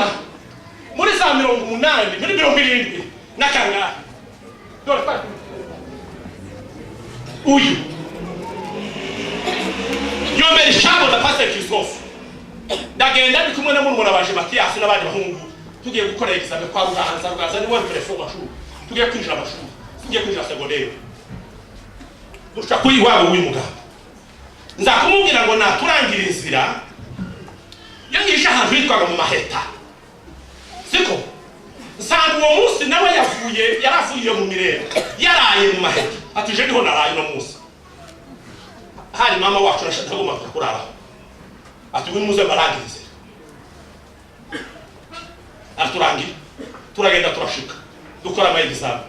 Imana muri za 80, muri 70 na kangahe. Dore twari kumwe. Uyu yombera ijambo na Pastor Christophe. Ndagenda ndi kumwe na murumuna wanje Matiyasi n'abandi bahungu, tugiye gukora examen kwa Ruganza. Ruganza ni we préfet w'amashuri. Tugiye kwinjira amashuri, tugiye kwinjira secondaire, duca kuri iwabo w'uyu mugabo. Nza kumubwira ngo naturangira inzira iyo ngishe ahantu hitwaga mu Maheta. Siko nsanga uwo munsi nawe yavuye, yaravuye mu Mirembe, yaraye mu Maheta. Ati: "Je niho naraye uno munsi, hari mama wacu nagomba kuraraho." Ati: "Ngwino muze mbarangirize." Araturangira, turagenda, turashika, dukora ama examen,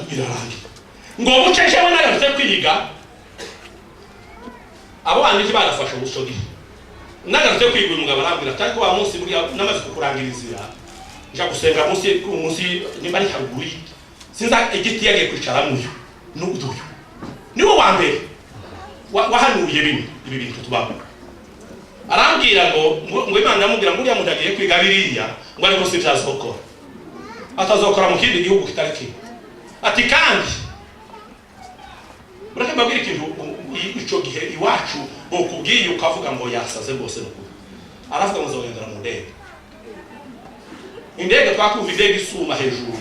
birarangira. Ngo buce jewe nagarutse kwiga, abo bandi ntibarafashe ico gihe. Nagarutse kwiga, uyu mugabo arambwira ati: "Ariko wa munsi buriya namaze kukurangira inzira, nja gusenga munsi nimba ari haruguru y'igiti, sinzi igiti yagiye kwicaramo." Uyu n'uyu niwe wa mbere wahanuye bimwe ibi bintu tubamo. Arambwira ngo Imana yamubwira ngo uriya muntu agiye kwiga biriya, ngo ariko si byo azokora, atazokora mu kindi gihugu kitari kimwe. Ati: "Kandi mureke mbabwire ikintu, ico gihe iwacu bokubwiye ukavuga ngo yasaze rwose." Nukuri aravuga ngo nzogendera mu ndege. Indege, twakumva indege isuma hejuru.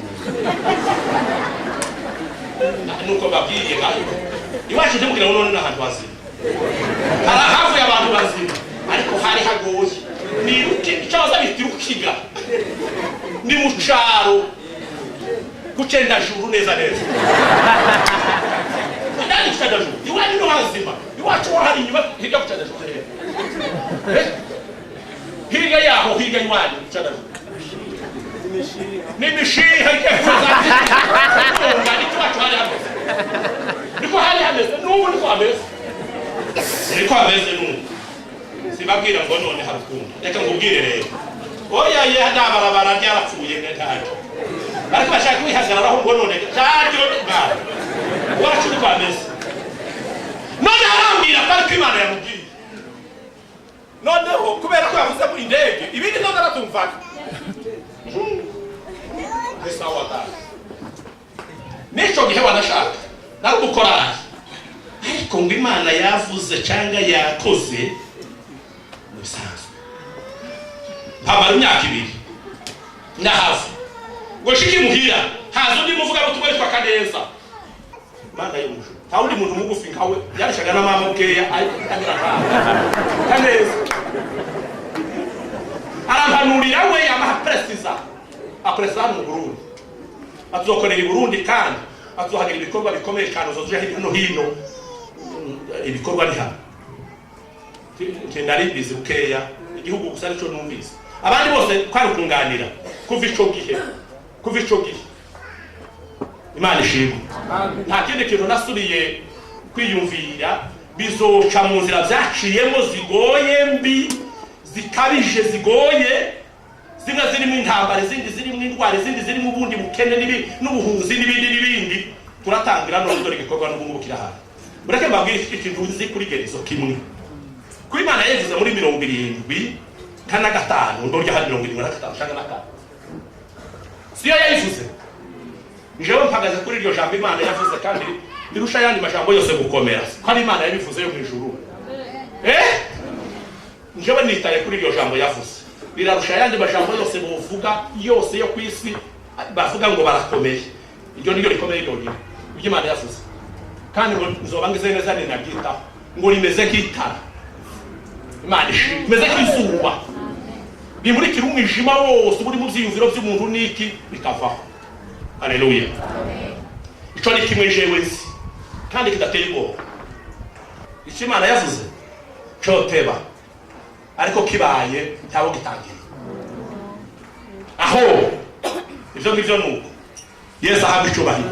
Nuko mbabwiye ngaho iwacu, ntimugire ngo none n'ahantu hazima hari ahavuye abantu bazima, ariko hari hagoye. Ni icyo baza bita Rukiga, ni mu caro ku Cendajuru neza neza. Ndani ku Cendajuru iwanyu no hazima, iwacu ho hari inyuma hirya ku Cendajuru hehe? Eh? Hirya yaho, hirya iwanyu ku Cendajuru ni imishiha igiye kuza. Niko iwacu hari hameze, niko hari hameze n'ubu, niko hameze, niko hameze n'ubu. Sibabwira ngo none hari ukundi. Reka nkubwire rero, oya ye, nta barabara ryarapfuye ntaryo, ariko bashaka kwihagararaho ngo none ntaryo bwana. Iwacu niko hameze. None arambwira ko ariko Imana yamubwiye. Noneho kubera ko yavuze mu indege, ibindi none aratumvaga. Ni sawa dada. N'ico gihe wanashaka nari umukorari, ariko ngo Imana yavuze cyangwa yakoze mu bisanzwe. Mpamara imyaka 2 ndahava ngo nshike imuhira, haza undi muvugabutumwa witwa Kaneza. Imana y'umujo, nta wundi muntu mugufi nkawe, yareshaga na mama bukeya agira nkawe. Kaneza arampanurira, we yamaha peresiza, aperesiza hano mu Burundi, atuzokorera i Burundi kandi atuzohagira ibikorwa bikomeye cyane, uzoja hirya no hino. Ibikorwa ni hano. Nari mbizi bukeya igihugu gusa, nico numvise, abandi bose kwari kunganira. Kuva ico gihe, Imana ishimwe, nta kindi kintu nasubiye kwiyumvira. Bizoca mu nzira byaciyemo zigoye, mbi, zikabije, zigoye, zimwe zirimo intambara, izindi zirimo indwara, izindi zirimo ubundi bukene n'ubuhunzi n'ibindi n'ibindi. Turatangira none, dore igikorwa n'ubu ngubu kirahari. Mureke mbabwire ikintu nzi kuri gerizo kimwe. Kuba Imana yayivuze muri 75, ndorya hari 75 cyangwa na kane, siyo yayivuze. Jewe mpagaze kuri iryo jambo Imana yavuze, kandi rirusha ayandi majambo yose gukomera, ko ari Imana yabivuze yo mu ijuru. Njyewe nitaye kuri iryo jambo yavuze, rirarusha ayandi majambo yose bovuga yose yo ku isi, bavuga ngo barakomeye. Iryo niryo rikomeye ryonyine, ibyo Imana yavuze. Kandi ngo nzoba ngize neza ninaryitaho, ngo rimeze nk'itara. Imana ishimwe, rimeze nk'izuba rimurikira umwijima wose uri mu byiyumviro by'umuntu n'iki bikavaho. Haleluya! Ico ni kimwe jewe nzi kandi kidateye ubwoba. Icyo Imana yavuze coteba, ariko kibaye ntawe gitangiye aho. Ibyo ngibyo ni uko. Yesu ahabwa icubahiro.